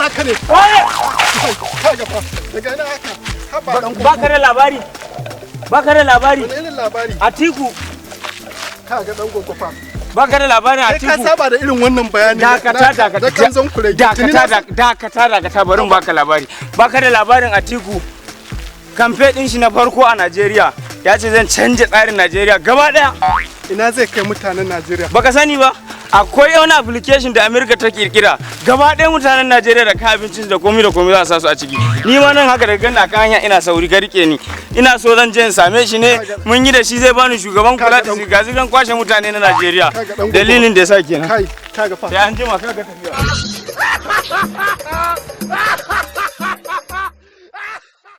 Haka ne. Kaga fa, daga ina haka? Haba dan. Baka da labari, baka da labari. Wani irin labari? Atiku. Kaga dan gogo fa. Baka da labarin Kai ka Atiku? saba da irin wannan bayani. Dakata, dakata. Da kanzon kurege. Dakata, dakata, dakata, bari in baka labari. Baka da labarin Atiku? Kamfe din shi na farko a Najeriya, ya ce zan canja tsarin Najeriya gaba daya. Ina zai kai mutanen Najeriya? Baka sani ba, akwai wani application da America ta kirkira. Gaba ɗaya mutanen Najeriya da kayan abincin da komai da komai za a sa su a ciki. Ni ma nan haka daga gani kan hanya ina sauri, ka rike ni. Ina so zan je in same shi ne. Mun yi da shi, zai bani shugaban kula da zirga-zirgar kwashe mutane na Najeriya. Kaga dan gogo. Dalilin da yasa kenan. Kai, kaga fa. Sai an jima, kaga tafiya.